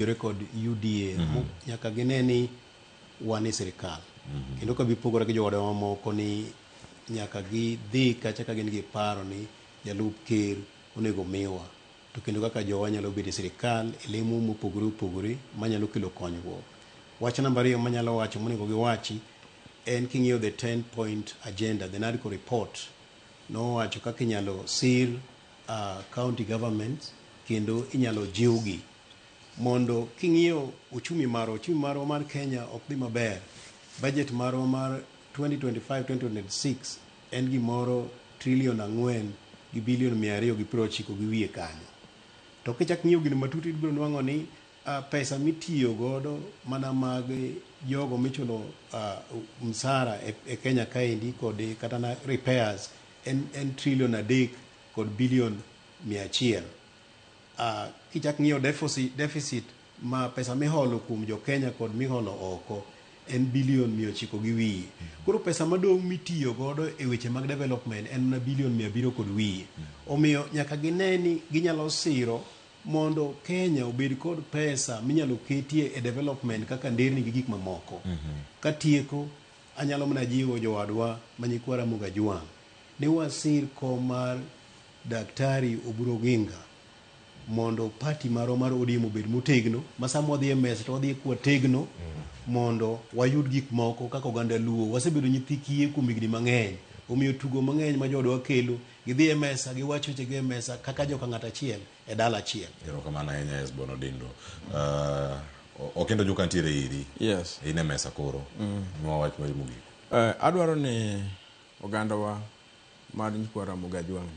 Yore kod UDA mm -hmm. nyaka gine ni wan e sirikal mm -hmm. kendo ka bipogore gi jowadwa mamoko ni nyaka gidhi kacha ka gin gi paro ni jalup ker onego miwa to kendo kaka jowa nyalo bedo e sirikal e lemo mopogore opogore manyalo kelo konyruok. Wach namba ariyo manyalo wacho monego giwachi en king'iyo the 10 point agenda, the NADCO report nowacho kaka inyalo sir county governments kendo inyalo jiwgi mondo king'iyo uchumi marwa, uchumi marwa mar Kenya ok dhi maber. Budget marwa mar 2025-2026 en gimoro trilion ang'wen gi bilion 290 gi wiye kanyo. To kichak ng'iyo gino matut ibiro nwang'o ni pesa mitiyo godo mana mag jogo michulo msara e Kenya kaendi kod kata na repairs en trilion 3 kod bilion 100. Kichak ng'iyo deficit ma pesa miholo kuom jo Kenya kod miholo oko en bilion 900 gi wiye. Koro pesa madong' mitiyo godo e weche mag development en mana bilion 700 kod wiye. Omiyo nyaka gine ni ginyalo siro mondo Kenya obed kod pesa minyalo ketie e development kaka nderni gi gik mamoko. Katieko, anyalo mana jiwo jowadwa ma nyikwa Ramogi Ajwang' ni wasir kom mar Daktari Oburu Oginga mondo party marwa mar ODM obed motegno ma sama wadhi e mesa to wadhi kwategno mondo wayud gik moko kaka oganda Luo. Wasebedo nyithi kiye kuom higni mang'eny, omiyo tugo mang'eny ma joodwa kelo, gidhi e mesa, giwach wechegi e mesa kaka joka ng'at achiel e dala achiel. Erokamano ahinya Esbon Odindo. Okindo Juka nitiere iri. Yes. In e mesa koro. Miwa wach mari mogik. Adwaro ni ogandawa mar nyikwa Ramogi Ajwang'